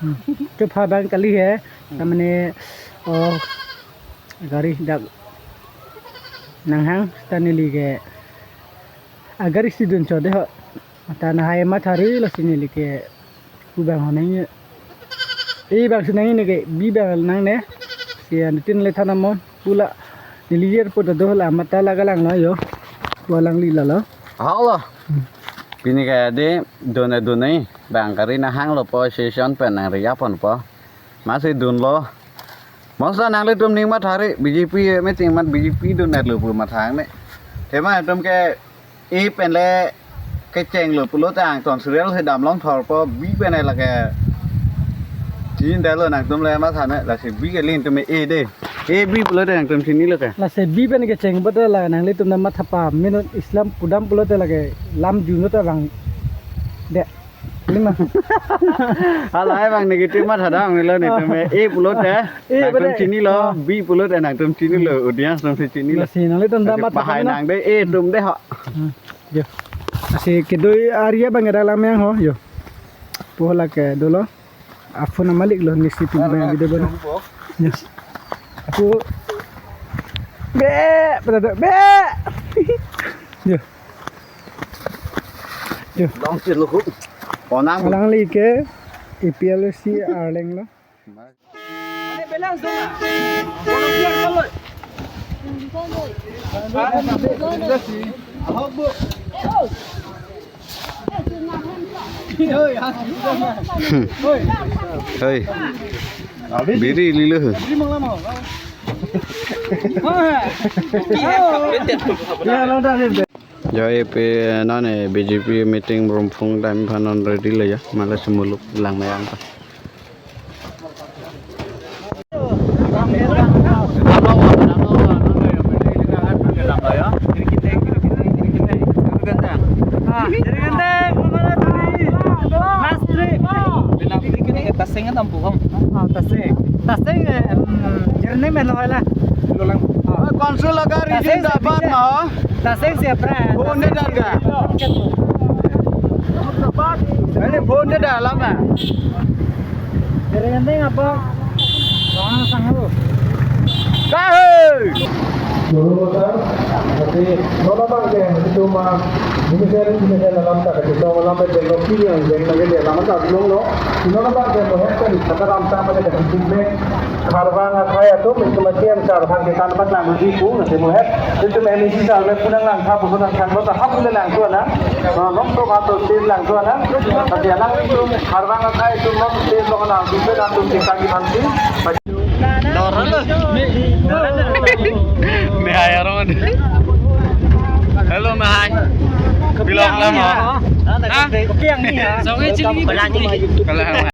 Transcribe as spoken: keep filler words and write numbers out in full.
Hmm. Tupha abang kali he. Hmm. Tamane, oh, gari dak nanghang seta neli ke agari si dunchot dei ho. Mata nahai mathari lasi neli ke pu abang ho nang. E abang si nang ne ke bi abang nangne. Si anuttin le than amon. Pu la neli airport do la mata la kalang lo yo. Pu alangli la lo. Halo. Hmm. Pini ke dei dun-e dun-e abang gari nanghanglo po station pen nang ri apon po. Masi dunlo. Mosa nanglitum ning mathari B J P meeting mat B J P dun-etlo pu mathang ne. Tema atum ke e pen le kechenglo pulote angton serial si damlong thor po bi pen le ke. Chinidetlo nangtum le matha ne lasi bi ke ling tum e dei. E bi pulote nangtum chinilo ke. Lasi bi pen kecheng pulote la nanglitum na matha pa minut Islam pudam pulote la ke lam junot abang. Dei. Lima. Hala abang negative mathadam nilo netum e pulote. E nangtum pulote. Chinilo, ah. Bi pulote nangtum chinilo, audience nangtum chinilo. Lasi nanglitum dam mathadam bahai na. Nang dei, e tum dei ho. Hmm. Yo. Lasi kedoi area abang ada lam yang ho, yo. Pu la ke dolo. Aphone amalik lo nisi pin abang video bana. Yo. Aku be, pada be. Yo. Yo. Long sih lu. Ponang. Alangli ke A P L C Arleng lo. Hei. Biri lilo. Ya, lo dah. Ya, epe nane B J P meeting Rumphung dam aphan non ready lo ya, mala si muluk lang mayang ta. Taseng kan tampuk, Om. Ah, Taseng. Taseng, eh, em, jernih melo la. Lo lang. Ah. Council laga region dapat ma? Taseng siapa? Phone de dah. Ini phone de dah lama. Dari gandeng apa? Wah, sang lo. Kahei. Dulu besar, tapi non abang ke itu mah ini saya ini saya dalam tak itu dalam teknologi yang yang lagi dia lama tak belum lo. Non abang ke mau happen kata ram tak pada itu. Kharbang akhai atum, itu mati yang sar bang kita nampak lang di ku, nanti muhet. Itu M A C sar, me punang lang, tha, punang lang, tha, tha, tha, punang lang, tuan, ah. Nah, nom tu, atau tin lang, tuan, ah. Tapi anak itu, Kharbang akhai atum, nom, tin, long, lang, tu, pen, atum, kita, kita, nanti. Mehai, Aaron. Hello, Mehai. Bilang lama. Hah? Kopi yang ni, ya. Song ini cili. Kalau